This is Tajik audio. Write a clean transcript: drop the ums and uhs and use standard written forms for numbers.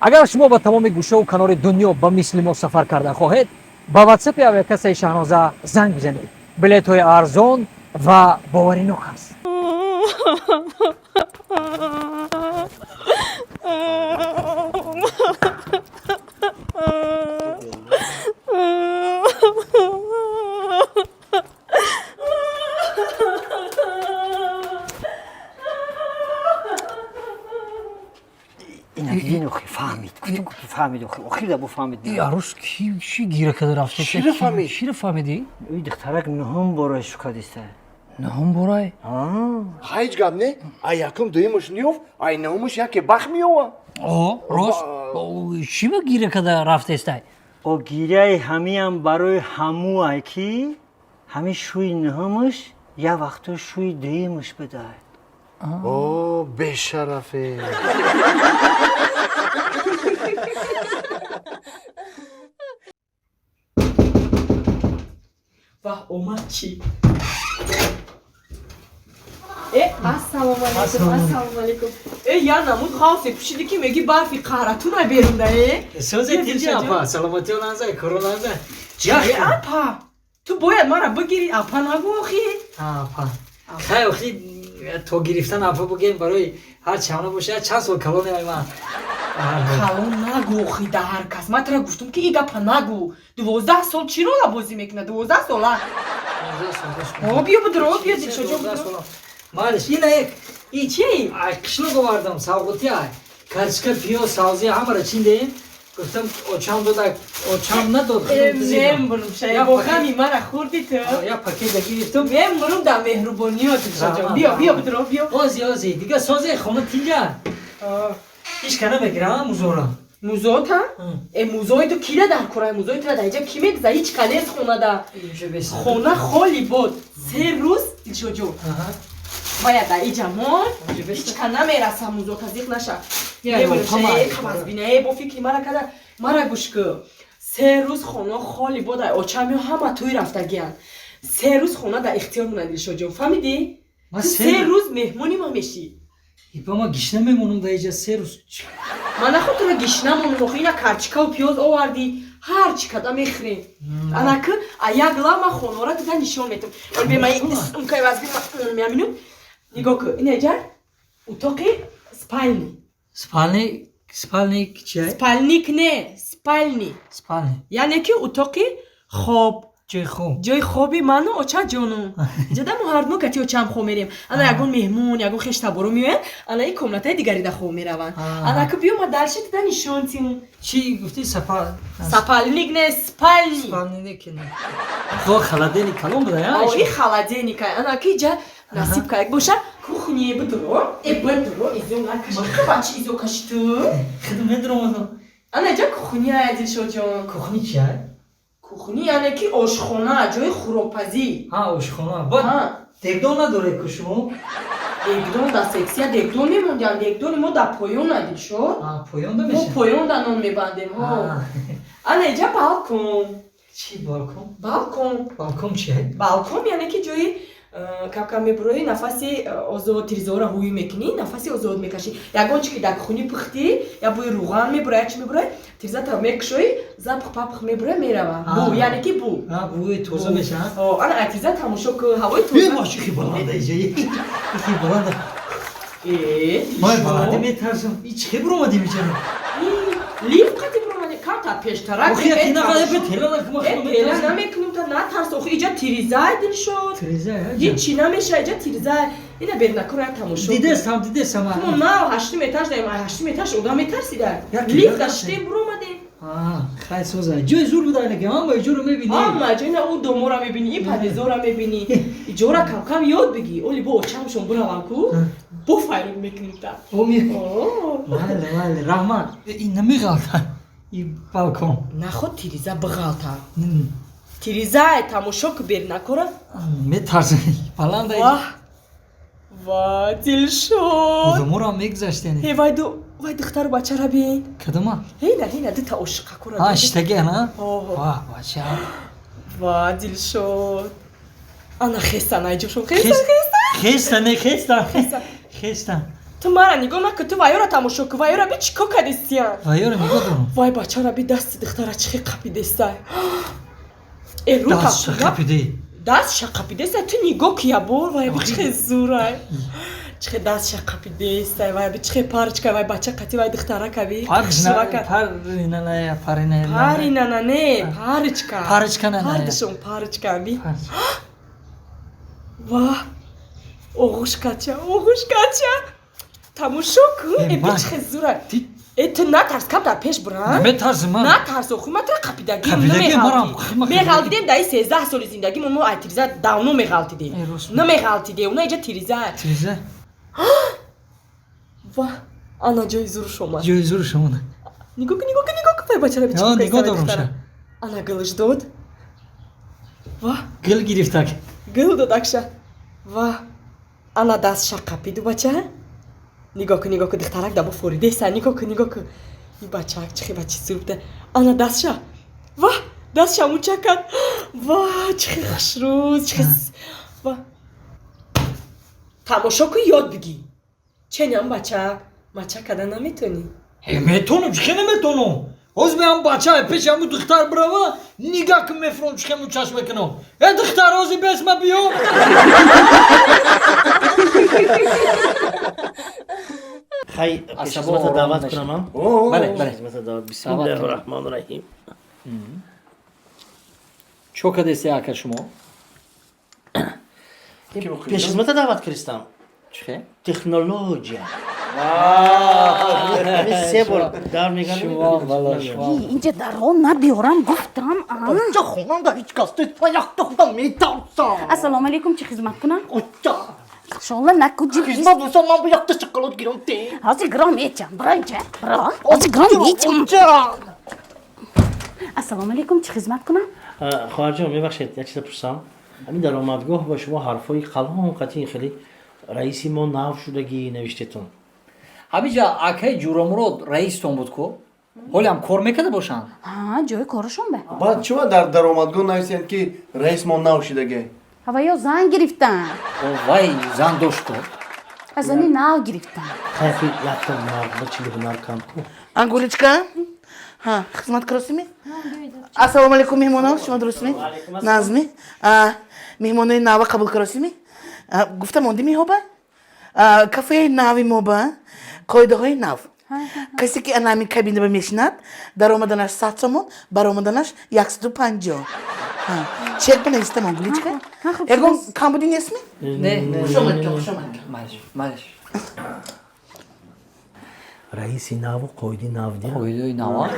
Агар шумо ба тамоми гӯшаву канори дунё ба мисли мо сафар карда хоҳед, ба ватсапи авиакассаи Шаҳноза занг бизанед. Билетҳои арзон ва боваринок аст. Ина дидин, охи фаҳмид, гуфтум, фаҳмид, охи охир да буфаҳмид. И арӯс ки чӣ гира карда рафта? Чиро фаҳмид? Чиро фаҳмидӣ? Ӯ духтарак нуҳум бора шукадиста. Нуҳум борай? Ҳеҷ гап не, ай якум дуюмаш ниёфт, ай нуҳумаш яке бахт меёва. О, рост, чӣ ба гира карда рафтестай? О, гиряи ҳамиам барои ҳамуай, ки ҳами шӯи нуҳумаш як вақто шӯи дуюмаш будай. О, бешарафе! Ваҳ, омад чӣ? Э, ассалому алайкум, ассалому алайкум! Э, я намуд ғавсе пӯшиди, ки меги барфи қаҳратуна берунда, э. Созе, тинҷи, апа, саломатиён анзай, корон анзай. Э, апа, ту бояд мара бигирӣ, апа нагӯ, охи. Апа, хай, охи, то гирифтан апа бугем, барои ҳар чанд бошад, чанд сол калони ай ман. Калон нагӯ, охи, да ҳар кас. Ман тара гуфтум, ки и гапа нагӯ. 12 сол чӣ рола бозӣ мекунад, 12 сола? О, биё, бидро, биё, Дилшоҷон, бидро. Малиш, ина як И чи? Ай қишлоқ овардам, савғоти, ай картишка, пиёз, савзи, ҳамаро чиндем. Гуфтам, очам дода, очам надод. Мембурум, шая, бо ғами мара хӯрди ту. Я пакета гирифтам. Мембурум дар меҳрубониё, Дилшоҷон, биё, биё, бидро, биё. Ози, ози, дига созе, хона тинҷа, ҳеч ка намегирам музора. Музота? Э, музои ту кида дар кораи? Музои тура дар иҷа ки мегза? Ҳеч ка нест хонада, хона холӣ буд 3 рӯз, Дилшоҷон. Вая дар иҷа мон, ҳеч ка намераса музота, зиқ наша. Бинае, бо фикри мара када, мара гӯш кӯ. 3 рӯз хона холӣ буд, ай очамё ҳама тӯй рафтагиянд. 3 рӯз хона дар ихтиёр монад, Дилшоҷон, фаҳмидӣ? Ту 3 рӯз меҳмони ма мешӣ. Ипа, ма гишна мемонам дар иҷа 3 рӯз. Ман наход тура гишна монам, охи, ина карчикаву пиёз овардӣ, ҳар чӣ када мехӯрем. Анаки а як лав ман хонора дида нишон метам. Бемаимкайвазбимаминут, нигоҳ кӯ, инаҷа утоқи спальни. Спальни, спальни чи? Спальник не, спальни. Спальни. Яъне ки утоқи хоб. Ҷои хоб. Ҷои хоби ману очаҷону. Иҷода мо ҳарду кати очам хоб мерем. Ана ягон меҳмон, ягон хештаборо меоянд, ана и комнатаи дигарида хоб мераванд. Анаки биё, ма дальше дида нишон тим. Чӣ гуфти, сапа? Сапальник не, спальни. Спальник не. Хо, холодильник калон буда, я? И холодильник анаки иҷа насиб каяк боша, кухне бидро, э, бидро, изо накаши, бачи, изо каши ту. Хидм медромадам. Ана иҷа кухня, Дилшоҷон. Кухни чия? Кухни яъне ки ошхона, ҷои хӯрокпазӣ. Ҳа, ошхона. Бод дегдон надоред ку шумо? Дегдон дар сексия дегдон мемондиам. Дегдони мо дар поён, Дилшод. Поён да? Мо поён да нон мебандем. Ана иҷа балкон. Чӣ балкон? Балкон. Балкон чия? Балкон яъне ки ҷои кам-кам мебуроӣ, нафаси озод, тирезаҳоро ҳӯй мекунӣ, нафаси озод мекашӣ. Ягон чи ки дар хуни пухтӣ, я бӯи руған мебура, як чи мебура, тирезата мекушоӣ, запах папах мебура, мерава бу, яъне ки бу. Бӯи тоза меша. Ана ай тиреза тамошо ку, ҳавои тоза. Боши, хи баланда иҷа, хи баланда. Май баланди метарсам. И чӣ буромадим иҷа? Лифт қати буромадем, камтар пештарак. Тела намекунем, та натарс, охи, иҷа тирезай, Дилшод, ҳичи намеша, иҷа тирезай. Ина бернакоро як тамошо. Дидестам, дидестам. Мо нав ҳаштум этаж даем, ай ҳаштум этаж одам метарсида. Лифт даштем, буромадем. Хай, соза, ҷои зур буда, ки ҳама иҷоро мебинӣ. Ҳама ҷо, ина ӯ домора мебинӣ, ин подъездора мебинӣ. Иҷора кам-кам ёд бигӣ. Оли бо очамшон буравам ку, бо файрод мекунем та. Майли, майли, раҳмат. Ин намеғалта, и балкон? Наход тиреза бағалта. Тирезай тамошо ку, бернакора. Метарсам, баланда. Ваҳ, ва, Дилшод! Одаморо мегузаштен. Э, вай ду, вай духтару бачара бин. Кадома? Ҳина, ҳина, дута ошиқакура. А, шитаги, ана ва бача. Ва, Дилшод, ана хестан, айҷошон хестан, хестан. Хеста, не хеста, хеста. Ту мара нигоҳ накун, ту вайёра тамошо кун, вайёра би чӣ кор кадистиян. Вайёра нигоҳ дорам. Вай бачара би дасти духтара чӣ хел қапидестай. Э, рӯ Дастша қапидӣ. Дастша қапидестай, ту нигоҳ ки ябор, вай би чӣ хел зурай. Чӣ хел дастша қапидестай, вай би чӣ хел парочка, вай бача қати вай духтара каби. Паринаная, паринаная. Паринана не, парочка. Парочка на. Ҳардушон парочка би. Ва оғӯш кача, оғӯш кача. Тамошо кун, э би чӣ хел зурай. Э, ту натарс, кам дар пеш бурам. Наметарсам ман. Натарс, охи ма тура қапидагим Қапидагим, марам, намеғалтидем. Даи 13 соли зиндагимо мо ай тиреза давно меғалтидем. Э, рост. Намеғалтидем, уна иҷа тиреза. Тиреза. Ва ана ҷои зуруш омад. Ҷои зуруш омад. Нигоҳ кун, нигоҳ кун, нигоҳ кун, вай бачара би чӣ Ё, кор нигоҳ кардааст, дорам духтара. ша. Ана гилш дод. Ва Гил гирифтак. Гил дод акша. Ва ана дастша қапиду бача. Нигоҳ кун, нигоҳ кун, духтарак даба форидеса, нигоҳ кун, нигоҳ кун. И бачак чӣ хел бачи зур буда. Ана дастша. Ва дастша муча кард. Ва чӣ хел хушрӯз, чӣ хел ва тамошо кун, ёд бигӣ. Ченям бачак, мача карда наметонӣ. Э, метонам, чӣ хел наметонам? Ҳозир меам бача пеши ҳамун духтар бирава, нигаҳ кун мефурам, чӣ хел мучаш мекунам. Э, духтар, ҳозир бес ма биё. Хай, Асабо пешхизмата ором даъват нашид. кунам? Бале, бале. Пешхизмата даъват. Бисмиллаҳи раҳмони раҳим. Чо кардеси, ака, шумо? Пешхизмата даъват кардистам. Чӣ хел? Технология. Ҳамин се бор дар мегардем. Шумо валло, шумо. Инҷа дарҳол набиёрам гуфтам, а? Оча, хонанда ҳеҷ кас нест, ва якта худам метарсам. Ассалому алайкум, чӣ хизмат кунам? Оча, Шола наку ҷиб. хизмат боса, ман бо якта шоколад гирам те. Ҳозир гиром мечам, биро инҷа, биро. Ҳозир гиром мечам. Оча. Ассалому алайкум, чӣ хизмат кунам? Хоҳарҷон, мебахшед, як чиза пурсам. Ҳамин даромадгоҳ ба шумо ҳарфҳои қалон қатъи хеле раиси мо нав шудагӣ навиштетон. Ҳамиҷа акаи Ҷуромурод раистон буд ку? Ҳолиам кор мекарда бошанд? Ҳа, ҷои корашон ба. Баъд чима дар даромадгоҳ нависиянд, ки раис мо нав шидагӣ? Ҳаваё зан гирифтан. О, вай зан дошт ку? Аз зани нав гирифтан. Хайфи якта мард ба чили ҳунар кам ку. Ангуличка, ҳа, хизмат кардосими? Ассалому алайкум, меҳмонон, шумо дурустми? Назми? Меҳмонои нава қабул кардосими? Гуфта монди меҳоба? Кафеи нави мо ба қоидаҳои нав. Касе ки ана ҳамин кабина ба мешинад, даромаданаш 100 сомон, баромаданаш 150. Чек бинавистам, Ангуличка. Хуб. Ягон камбуди нестми? Не, не. Хуш омадед, хуш омадед. Малиш, малиш. Раиси наву қоиди нав дия. Қоидаи нава.